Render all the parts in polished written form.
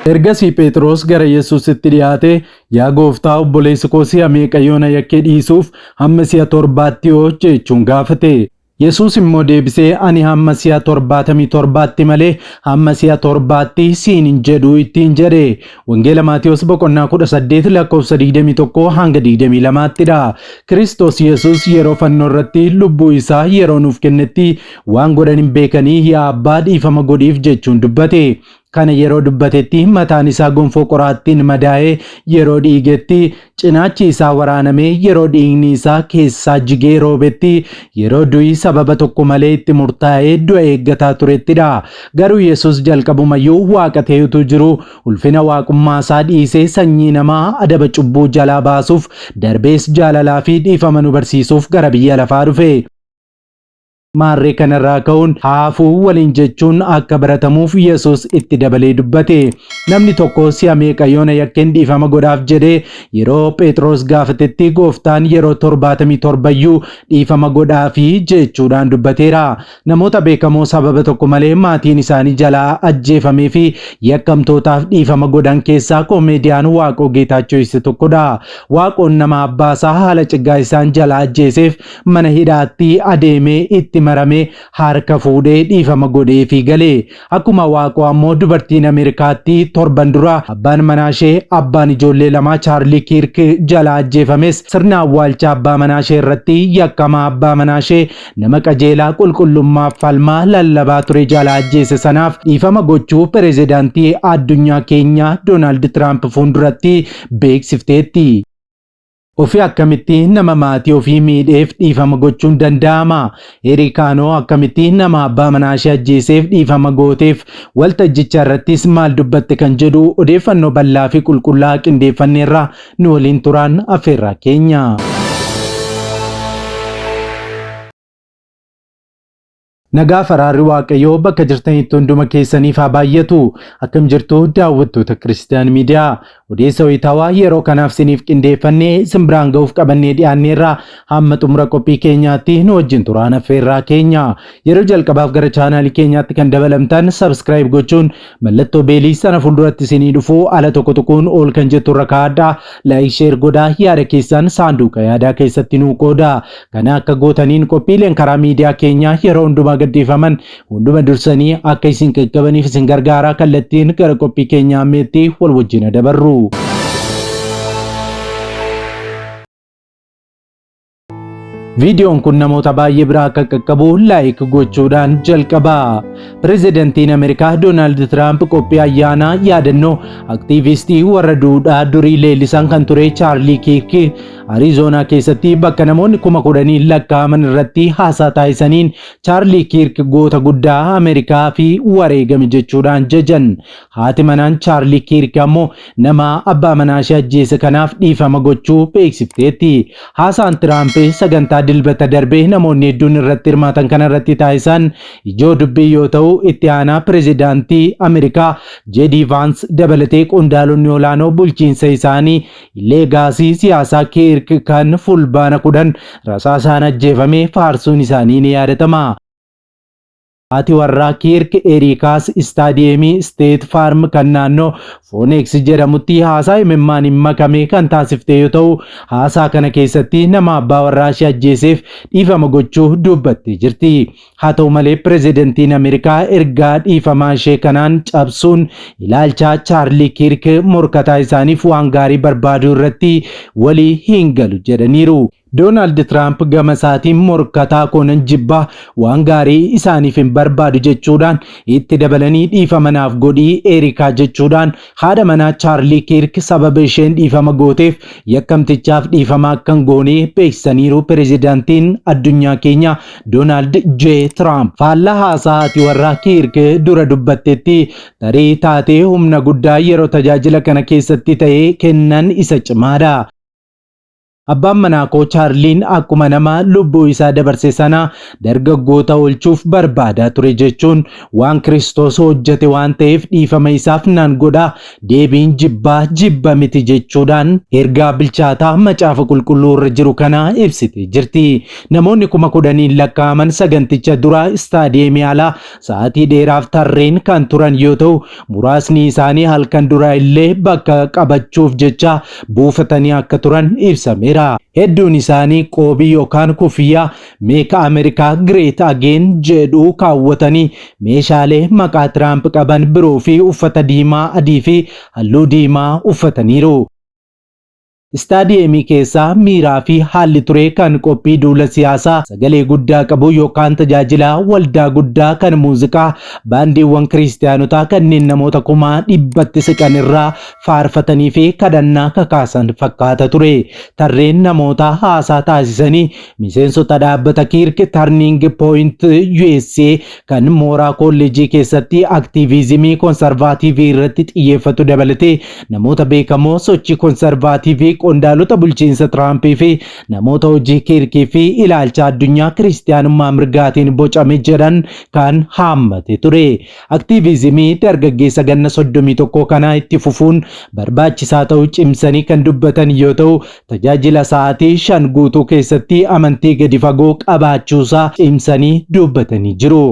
Ergasii Phexros gara Yesuusitti dhiyaatee, Yaa Gooftaa, obboleessi koo si'a meeqa yoo na yakke dhiisuuf? Hamma si'a torbaatti hoo? jechuun gaafate. Yesuus immoo deebisee, Ani hamma si'a torbaatamii torbaatti malee, hamma si'a torbaatti siin hin jedhu ittiin jedhe. Wangeela Maatewos boqonnaa 18 lakkoofsa 21 hanga 22tti dha. Kiristoos Yesuus yeroo fannoo irratti lubbuu isaa yeroo nuuf kennetti waan godhan hin beekanii yaa Abbaa dhiifama godhiif jechuun dubbate. Kana yeroo dubbatetti mataan isaa gonfoo qoraattiin madaa'ee yeroo dhiigetti, cinaachi isaa waraanamee yeroo dhiigni isaa keessaa jigee roobetti, yeroo du'i sababa tokko malee itti murtaa'ee du'a eeggataa turettidha. Garuu Yesuus jalqabumayyuu Waaqa ta'ee utuu jiruu ulfina Waaqummaa isaa dhiisee sanyii namaa adaba cubbuu jalaa baasuuf darbees jaalalaa fi dhiifama nu barsiisuuf gara biyya lafaa dhufe. Maarree kanarraa ka'uun haa hafuu waliin jechuun akka baratamuuf Yesuus itti dabalee dubbate. Namni tokko si'a meeqa yoo na yakken dhiifama godhaaf jedhee yeroo Phexros gaafatetti gooftaan yeroo 77 iyyuu dhiifama godhaafi jechuudhaan dubbateera. Namoota beekamoo sababa tokko malee maatiin isaanii jalaa ajjeefamee fi yakkamtootaaf dhiifama godhan keessaa koomeediyaan Waaqoo Geetaachoo isa tokkodha. Waaqoon nama abbaasaa haala ciggaasisaan jalaa ajjeeseef mana hidhaatti adeemee itti maramee harka fuudhee dhiifama godheefii gale. Akkuma Waaqoo ammoo dubartiin Ameerikaatti torban dura abbaan manaashee abbaan ijoollee lamaa Chaarlii Kiirk jalaa ajjeefames sirna awwaalcha abbaa manaashee irratti yakkamaa abbaa manaashee nama qajeelaa qulqullummaaf falmaa lallabaa ture jalaa ajjeese sanaaf dhiifama gochuu pirezidaantii addunyaa keenyaa Doonaald Tiraamp fuulduratti beeksifteetti. Ofii akkamitti nama maatii ofii miidheef dhiifama gochuun danda'ama? Erikaanoo akkamitti nama abbaa manaashee ajjeeseef dhiifama gooteef? Waltajjicha irrattis maal dubbatte kan jedhu odeeffannoo bal'aa fi qulqullaa'aa qindeeffanneerra nu waliin turaan affeerraa keenya. Nagaa fi araarri Waaqayyoo bakka jirtanitti hunduma keessaniif haa baay'atu. Akkam jirtu daawwattoota Kiristiyaan Miidiyaa? Odeessa wayitaawaa yeroo kanaaf siniif qindeeffannee isin biraan ga'uuf qabannee dhiyaanneerra. Hamma xumura qophii keenyaatti nu wajjin turaan affeerraa keenya. Yeroo jalqabaaf gara chaanaalii keenyaatti kan dabalamtan subscribe gochuun mallattoo beelii sana fuulduratti isinii dhufu ala tokko tuquun ol kan jettu irra kaa'adhaa. Like share godhaa yaada keessan saanduqa yaadaa keessatti nuu qoodaa. Kana akka gootaniin qophiileen karaa miidiyaa keenyaa yeroo hundumaa gadhiifaman hunduma dursanii akka isin qaqqabaniif isin gargaara. Kallattiin gara qophii keenyaa ammeetti wal wajjin dabarru. Viidiyoon kun namoota baay'ee biraa akka qaqqabu laayik gochuudhaan jalqaba. Pirezidantiin Ameerikaa Doonaald Tiraamp qophii ayyaanaa yaadannoo aktiivistii warra duudhaa durii leellisan kan ture Chaarlii Kiirk Ariizoonaa keessatti bakka namoonni 10,000 lakkaa'aman irratti haasaa taasisaniin Chaarlii Kiirk goota guddaa Ameerikaa fi wareegame jechuudhaan jajan. Haati manaan Chaarlii Kiirk ammoo nama abbaa manaa ishee ajjeese kanaaf dhiifama gochuu beeksifteetti. Haasaan Tiraamp sagantaa Dilbata darbe namoonni hedduun irratti hirmaatan kana irratti taasisan ijoo dubbii yoo ta'u, itti aanaa pirezidaantii Ameerikaa JD Vaans dabalatee qondaalonni olaanoo bulchiinsa isaanii leegaasii siyaasaa Kiirk kan Fulbaana 10 rasaasaan ajjeefame faarsuun isaanii ni yaadatama. Haati warraa Kiirk Eriikaas istaadiyeemii Isteet Faarm kan naannoo Fooneeks jedhamutti haasaa imimmaaniin makame kan taasifte yoo ta'u, haasaa kana keessatti nama abbaa warraa ishee ajjeeseef dhiifama gochuu dubbattee jirti. Haa ta'u malee pirezidantiin Ameerikaa ergaa dhiifamaa ishee kanaan cabsuun ilaalcha Chaarlii Kiirk morkataa isaaniif waan gaarii barbaaduu irratti walii hin galu jedhaniiru. Doonaald Tiraamp gama isaatiin morkataa koo nan jibba, waan gaarii isaaniif hin barbaadu jechuudhaan itti dabalanii dhiifama naaf godhii Eerikaa jechuudhaan haadha manaa Chaarlii Kiirk sababa isheen dhiifama gooteef yakkamtichaaf dhiifama akka hin goone beeksisaniiru pirezidaantiin addunyaa keenya Doonaald J. Tiraamp. Faallaa haasaa haati warraa Kiirk dura dubbattetti tarii taatee humna guddaa yeroo tajaajila kana keessatti ta'e kennan isa cimaadha. Abbaan manaa koo Chaarliin akkuma nama lubbuu isaa dabarse sana dargaggoota oolchuuf barbaadaa ture jechuun waan Kiristoos hojjete waan ta'eef dhiifama isaaf nan godha, deebiin jibbaa jibba miti jechuudhaan ergaa bilchaataa Macaafa Qulqulluu irra jiru kana ibsite jirti. Namoonni 10,000n lakkaa'aman saganticha dura istaadiyeemii alaa sa'aatii dheeraaf tarreen kan turan yoo ta'u, muraasni isaanii halkan dura illee bakka qabachuuf jecha buufatanii akka turan ibsameera. Hedduun isaanii qoobii yookaan kufiyyaa Make America Great Again jedhu kaawwatanii meeshaalee maqaa Tiraamp qaban biroo fi uffata diimaa, adii fi halluu diimaa uffataniiru. Istaadiyeemii keessaa miiraa fi haalli ture kan qophii duula siyaasaa sagalee guddaa qabu yookaan tajaajila waldaa guddaa kan muuziqaa baandiiwwan Kiristiyaanotaa kanneen namoota 100,000tti siqan irraa faarfatanii fi kadhannaa kakaasan fakkaata ture. Tarreen namoota haasaa taasisanii miseensota dhaabbata Kiirk Turning Point USA kan mooraa kolleejii keessatti aktiiviizimii konsarvaatiivii irratti xiyyeeffatu dabalatee namoota beekamoo sochii konsarvaatiivii, qondaalota bulchiinsa Tiraampii fi namoota hojii Kiirkii fi ilaalcha addunyaa kiristiyaanummaa mirgaatiin bocame jedhan kan haammate ture. Aktiiviizimii dargaggeessa ganna 31 kanaa itti fufuun barbaachisaa ta'uu cimsanii kan dubbatan yoo ta'u, tajaajila sa'aatii 5 guutuu keessatti amantii gadi fagoo qabaachuusaa cimsanii dubbatanii jiru.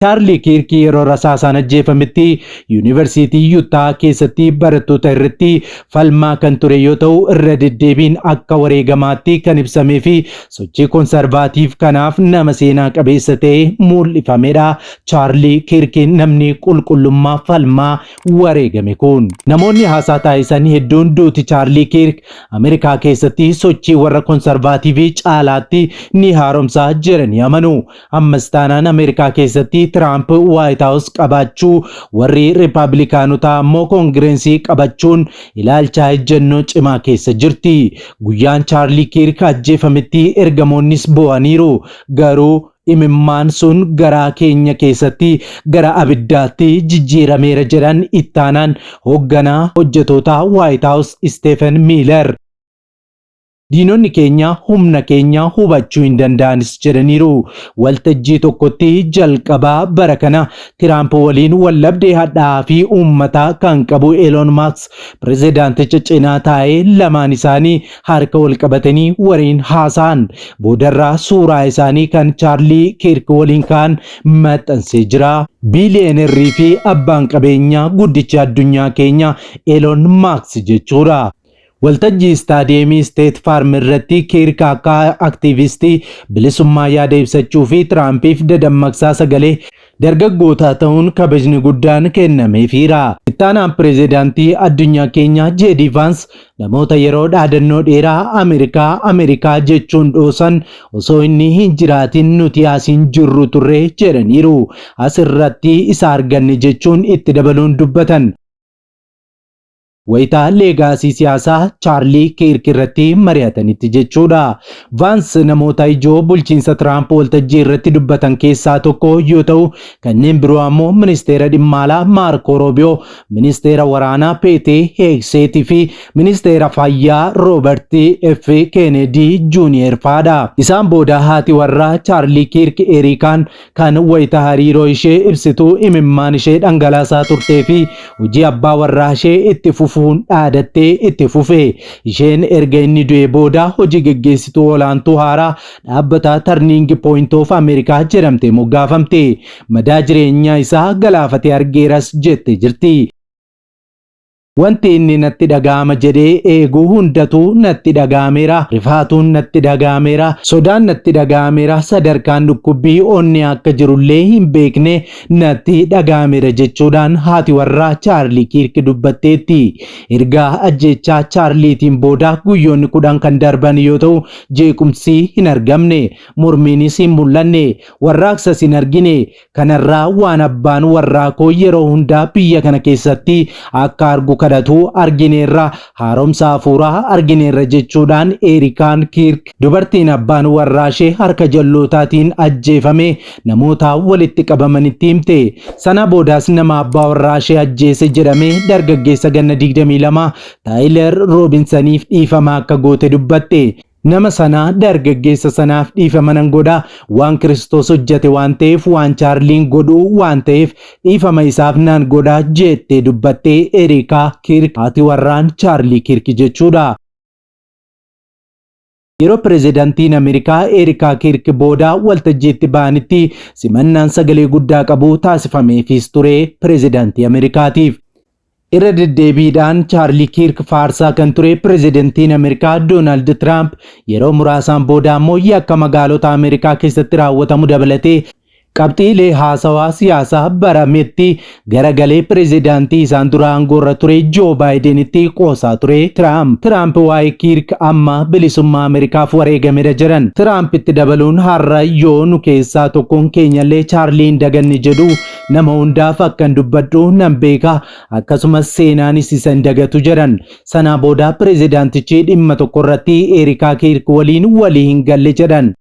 Chaarlii Kiirkii yeroo rasaasaan ajjeefametti Yuunivarsiitii Yutaa keessatti barattoota irratti falmaa kan ture yoo ta'u, irra deddeebiin akka wareegamaatti kan ibsamee fi sochii konsarvaatiiv kanaaf nama seenaa qabeessa ta'e mul'ifamedha. Chaarlii Kiirkiin namni qulqullummaa falmaa wareegame kun. Namoonni haasaa taasisan hedduun duuti Chaarlii Kiirk Ameerikaa keessatti sochii warra konsarvaatiivii caalaatti ni haaromsa jedhanii amanu. Ammas taanaan Ameerikaa keessatti Tiraamp Waayit Haawus qabaachuu, warri Riippaabilikaanotaa ammoo Koongireensii qabachuun ilaalcha ejjennoo cimaa keessa jirti. Guyyaan Chaarlii Kiirk ajjeefametti ergamoonnis boo'aniiru. Garuu imimmaan sun garaa keenya keessatti gara abiddaatti jijjiirameera jedhan ittaanaan hoogganaa hojjetootaa Waayit Haawus Isteefen Miiler. Diinonni keenya humna keenya hubachuu hin danda'anis jedhaniiru. Waltajjii tokkotti jalqabaa bara kana Tiraamp waliin waldhabdee hadhaa'aa fi uummataa kan qabu Elon Musk pirezidaanticha cinaa taa'ee lamaan isaanii harka wal qabatanii waliin haasa'an. Boodarraa suuraa isaanii kan Chaarlii Kiirk waliin ka'an maxxansee jira. Biiliyeenerrii fi abbaan qabeenyaa guddichi addunyaa keenya Elon Musk jechuudha. Waltajjii Istaadiyeemii Isteet Faarm irratti Kiirk akka aktiivistii bilisummaa yaada ibsachuu fi Tiraampiif dadammaqsaa sagalee dargaggootaa ta'uun kabajni guddaan kennameefiira. Ittaanaan pirezidaantii addunyaa keenyaa JD Vaans namoota yeroo dhaadannoo dheeraa Ameerikaa Ameerikaa jechuun dhoosan osoo inni hin jiraatin nuti as hin jirru turre jedhaniiru. As irratti isa arganne jechuun itti dabaluun dubbatan. Wayita leegaasii siyaasaa Chaarlii Kiirk irratti mari'atanitti jechuudha. Vaans namoota ijoo bulchiinsa Tiraamp waltajjii irratti dubbatan keessaa tokko yoo ta'u, kanneen biroo ammoo ministeera dhimma alaa Maarkoo Roobiyoo, ministeera waraanaa Peetee Heegseetii fi ministeera fayyaa Rooberti F. Keenedii Juuniyer fa'aadha. Isaan booda haati warraa Chaarlii Kiirk Eriikaan kan wayita hariiroo ishee ibsitu imimmaan ishee dhangalaasaa turtee fi hojii abbaa warraa ishee itti fufuun dhaadattee itti fufe. Isheen erga inni du'ee booda hojii geggeessituu olaantuu haaraa dhaabbata Turning Point of America jedhamtee moggaafamte. Madaa jireenyaa isaa galaafatee argeeras jette jirti. Wanti inni natti dhaga'ama jedhee eegu hundatu natti dhaga'ameera. Rifaatuun natti dhaga'ameera. Sodaan natti dhaga'ameera. Sadarkaan dhukkubbii onnee akka jirullee hin beekne natti dhaga'ameera jechuudhaan haati warraa Chaarlii Kiirk dubbatteetti. Erga ajjeechaa Chaarliitiin booda guyyoonni 10 kan darban yoo ta'u, jeequmsi hin argamne. Mormiinis hin mul'anne. Warraaqsas hin argine. Kanarraa waan abbaan warraa koo yeroo hundaa biyya kana keessatti akka argu kadhatu argineerra, haaromsa hafuuraa argineerra jechuudhaan Eerikaan Kiirk dubartiin abbaan warraashee harka jallootaatiin ajjeefame namoota walitti qabamanitti himte. Sana boodaas nama abbaa warraashee ajjeese jedhame dargaggeessa ganna 22 Taayiler Roobinsaniif dhiifama akka goote dubbatte. Nama sana dargaggeessa sanaaf dhiifama nan godha, waan Kiristoos hojjete waan ta'eef, waan Chaarliin godhu waan ta'eef dhiifama isaaf nan godha jettee dubbatte Erikaa Kirk, haati warraan Chaarlii Kirk jechuudha. Yeroo pireezidaantiin Ameerikaa Erikaa Kirk booda waltajjiitti ba'anitti simannaan sagalee guddaa qabu taasifameefis ture pireezidaantii Ameerikaatiif. Irra deddeebiidhaan Chaarlii Kirk faarsaa kan ture pireezidantiin Ameerikaa Doonaald Tiraamp yeroo muraasaan booda ammoo yakka magaalota Ameerikaa keessatti raawwatamu dabalatee qabxiilee haasawaa siyaasaa barametti garagalee pireezidaantii isaan dura aangoorra ture Joo Baayidenitti qoosaa ture Tiraamp. Tiraamp waa'ee Kirk amma bilisummaa Ameerikaaf wareegamedha jedhan. Tiraamp itti dabaluun har'a yoo nu keessaa tokkoon keenyallee Chaarlii hin daganne jedhu, nama hundaaf akkan dubbadhu nan beeka, akkasumas seenaanis isa hin dagatu jedhan. Sanaa booda pireezidaantichi dhimma tokko irratti Erikaa Kirk waliin walii hin galle jedhan.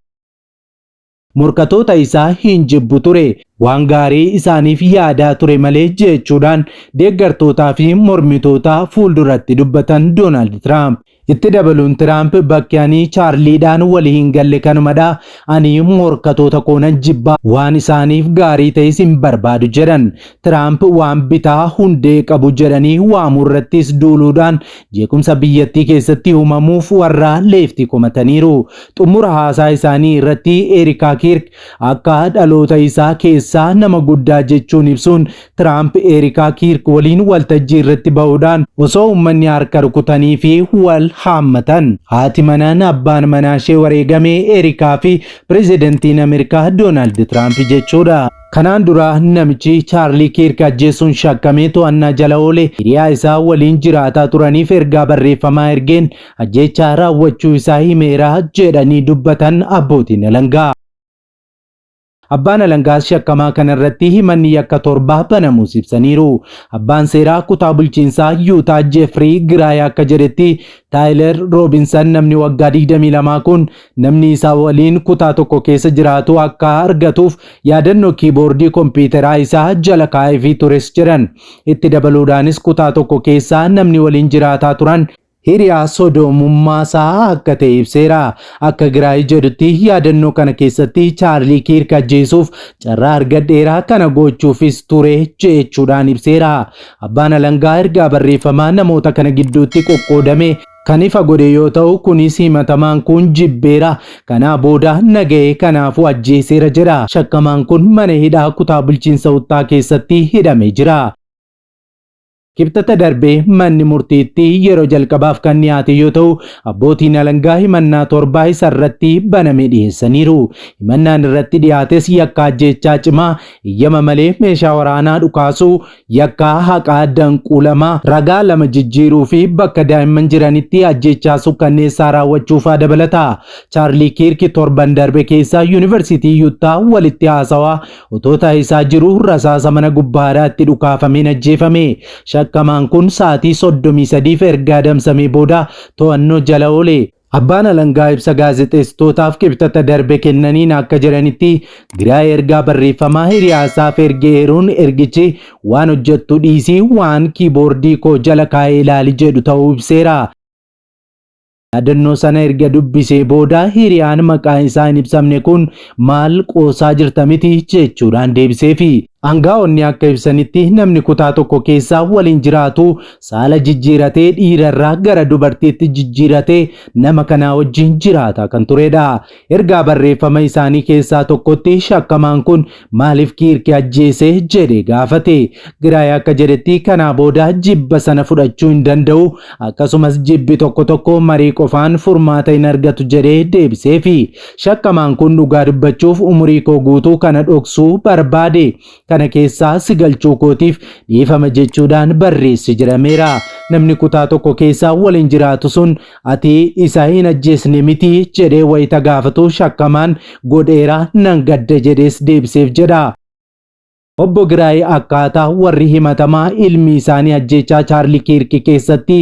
Morkatoota isaa hin jibbu ture, waan gaarii isaaniif yaadaa ture malee jechuudhaan deeggartootaa fi mormitoota fuulduratti dubbatan Doonaald Tiraamp. Itti dabaluun Tiraamp bakki ani Chaarliidhaan walii hin galle kanumadha. Ani morkatoota koo nan jibba, waan isaaniif gaarii ta'es hin barbaadu jedhan. Tiraamp waan bitaa hundee qabu jedhanii waamuu irrattis duuluudhaan jeequmsa biyyattii keessatti uumamuuf warra leeftii komataniiru. Xumura haasaa isaanii irratti Erikaa Kirk akka dhaloota isaa keessaa nama guddaa jechuun ibsuun Tiraamp Erikaa Kirk waliin waltajjii irratti ba'uudhaan osoo uummanni harka rukutanii fi wal haammatan. Haati manaan abbaan manaa ishee wareegame Erikaa fi pireezidantiin Ameerikaa Doonaald Tiraamp jechuudha. Kanaan dura namichi Chaarlii Kirk ajjeesuun shakkamee to'annaa jala oole hiriyaa isaa waliin jiraataa turaniif ergaa barreeffamaa ergeen ajjeechaa raawwachuu isaa himeera jedhanii dubbatan abbootiin alangaa. Abbaan alangaas shakkamaa kanarratti himanni yakka 7 banamuus ibsaniiru. Abbaan seeraa kutaa bulchiinsaa Yuutaa Jeefrii Giraay akka jedhetti Taayiler Roobinsan namni waggaa 22 kun namni isaa waliin kutaa tokko keessa jiraatu akka argatuuf yaadannoo kiiboordii kompiitaraa isaa jala kaa'eefii tures jedhan. Itti dabaluudhaanis kutaa tokko keessaa namni waliin jiraataa turan hiriyaa sodoomummaa isaa akka ta'e ibseera. Akka Giraay jedhutti yaadannoo kana keessatti Chaarlii Kirk ajjeesuuf carraa argadheera, kana gochuufis ture jechuudhaan ibseera. Abbaan alangaa ergaa barreeffamaa namoota kana gidduutti qoqqoodame kan ifa godhe yoo ta'u, kunis himatamaan kun jibbeera, kanaa booda naga'ee, kanaafuu ajjeeseera jedha. Shakkamaan kun mana hidhaa kutaa bulchiinsa Uttaa keessatti hidhamee jira. Kibxata darbee manni murtiitti yeroo jalqabaaf kan dhiyaate yoo ta'u, abbootiin alangaa himannaa 7 isa irratti baname dhiyeessaniiru. Himannaan irratti dhiyaates yakka ajjeechaa cimaa, iyyama malee meeshaa waraanaa dhukaasuu, yakka haqaa danquu 2, ragaa 2 jijjiiruu fi bakka daa'imman jiranitti ajjeechaa sukkanneessaa raawwachuufaa dabalata. Chaarlii Kiirk torban darbe keessa Yuunivarsiitii Yuuttaa walitti haasawaa otoo taasisaa jiru rasaasa mana gubbaadhaatti dhukaafameen ajjeefame. Shakkamaan kun sa'aatii 33f erga adamsamee booda to'annoo jala oole. Abbaan alangaa ibsa gaazexeessitootaaf Kibxata darbe kennaniin akka jedhanitti Giraay ergaa barreeffamaa hiriyaa isaaf erge eeruun ergichi waan hojjettu dhiisii waan kiiboordii koo jala kaa'ee ilaali jedhu ta'uu ibseera. Yaadannoo sana erga dubbisee booda hiriyaan maqaan isaa hin ibsamne kun maal qoosaa jirta miti jechuudhaan deebiseefi. Angaa'onni akka ibsanitti namni kutaa tokko keessa waliin jiraatu saala jijjiiratee dhiirarraa gara dubartiitti jijjiiratee nama kanaa wajjin jiraataa kan turedha. Ergaa barreeffama isaanii keessaa tokkotti shakkamaan kun maaliif Kiirki ajjeese jedhee gaafate. Giraay akka jedhetti kanaa booda jibba sana fudhachuu hin danda'u, akkasumas jibbi tokko tokko marii qofaan furmaata hin argatu jedhee deebiseefi. Shakkamaan kun dhugaa dubbachuuf umurii koo guutuu kana dhoksuu barbaade. Kana keessaa si galchuu kootiif dhiifama jechuudhaan barreesse jedhameera. Namni kutaa tokko keessa waliin jiraatu sun ati isa hin ajjeesne miti jedhee wayita gaafatu shakkamaan godheera, nan gadda jedhees deebiseef jedha. Obbo Giraay akkaataa warri himatamaa ilmi isaanii ajjeechaa Chaarlii Kiirk keessatti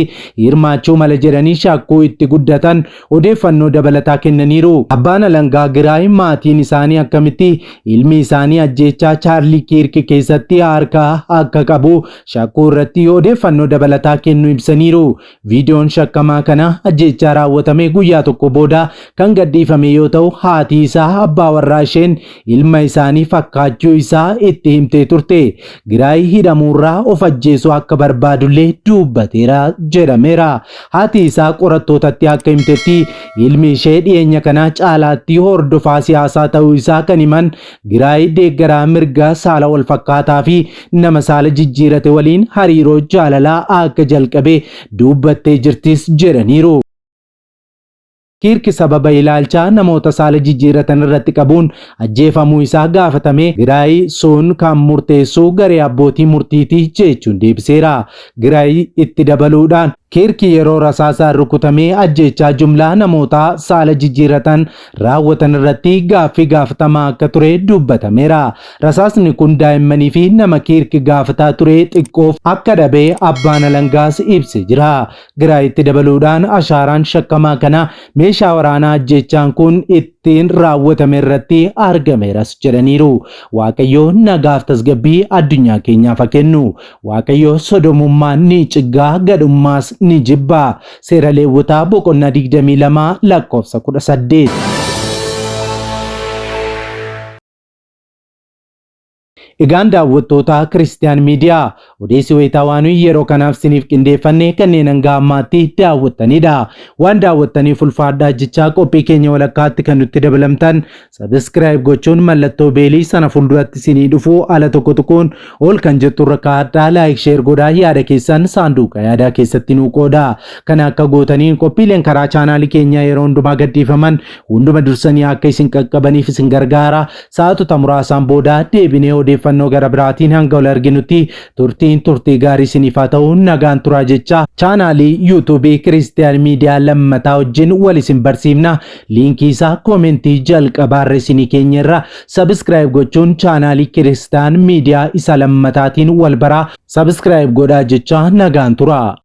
hirmaachuu mala jedhanii shakkuu itti guddatan odeeffannoo dabalataa kennaniiru. Abbaan alangaa Giraay maatiin isaanii akkamitti ilmi isaanii ajjeechaa Chaarlii Kiirk keessatti harka akka qabu shakkuu irratti odeeffannoo dabalataa kennuu ibsaniiru. Viidiyoon shakkamaa kana ajjeechaa raawwatame guyyaa tokko booda kan gadhiifame yoo ta'u, haati isaa abbaa warraa isheen ilma isaanii fakkaachuu isaa itti himtee turte. Giraay hidhamuurraa of ajjeesuu akka barbaadullee dubbateera jedhameera. Haati isaa qorattootatti akka himtetti ilmi ishee dhiyeenya kana caalaatti hordofaa siyaasaa ta'uu isaa kan himan Giraay deeggaraa mirga saala wal fakkaataa fi nama saala jijjiirate waliin hariiroo jaalalaa akka jalqabe dubbattee jirtis jedhaniiru. Kiirk sababa ilaalcha namoota saala jijjiiratan irratti qabuun ajjeefamuu isaa gaafatame Giraay sun kan murteessu garee abbootii murtiiti jechuun deebiseera. Giraay itti dabaluudhaan Kiirk yeroo rasaasaan rukutamee ajjeechaa jumlaa namoota saala jijjiiratan raawwatan irratti gaaffii gaafatamaa akka ture dubbatameera. Rasaasni kun daa'immanii fi nama Kiirk gaafataa ture xiqqoof akka dhabe abbaan alangaas ibsee jira. Giraayitti dabaluudhaan ashaaraan shakkamaa kana meeshaa waraanaa ajjeechaan kun ittiin raawwatame irratti argameeras jedhaniiru. Waaqayyo nagaaf tasgabbii addunyaa keenyaaf haa kennu. Waaqayyo sodomummaa ni ciggaa gadhummaas ni jibba. Seera Leewwotaa boqonnaa 22 lakkoofsa 18. Egaan daawwattoota Kiristiyaan Miidiyaa odeessi wayitaawaa nuyi yeroo kanaaf siniif qindeeffanne kanneen hanga ammaatti daawwattanidha. Waan daawwattaniif ulfaadhaa jechaa qophii keenya walakkaatti kan nutti dabalamtan Subscribe gochuun mallattoo beelii sana fuulduratti sinii dhufu ala tokko tuquun ol kan jettu irra kaa'adhaa like share godhaa yaada keessan saanduqa yaadaa keessatti nuu qoodaa. Kana akka gootaniin qophiileen karaa chaanaalii keenyaa yeroo hundumaa gadhiifaman hunduma dursanii akka isin qaqqabaniif isin gargaara. Sa'aatota muraasaan booda deebinee odeeffannoo gara biraatiin hanga wal arginutti turtiin turtii gaarii isiniif haa ta'u nagaan turaa jecha chaanaalii yuutuubii Kiristiyaan Miidiyaa lammataa wajjin wal isin barsiifna. Liinkii isaa koomentii jalqabaarra isinii keenyerra sabiskiraayib gochuun chaanaalii Kiristiyaan Miidiyaa isa lammataatiin wal baraa sabiskiraayib godhaa jecha nagaan turaa.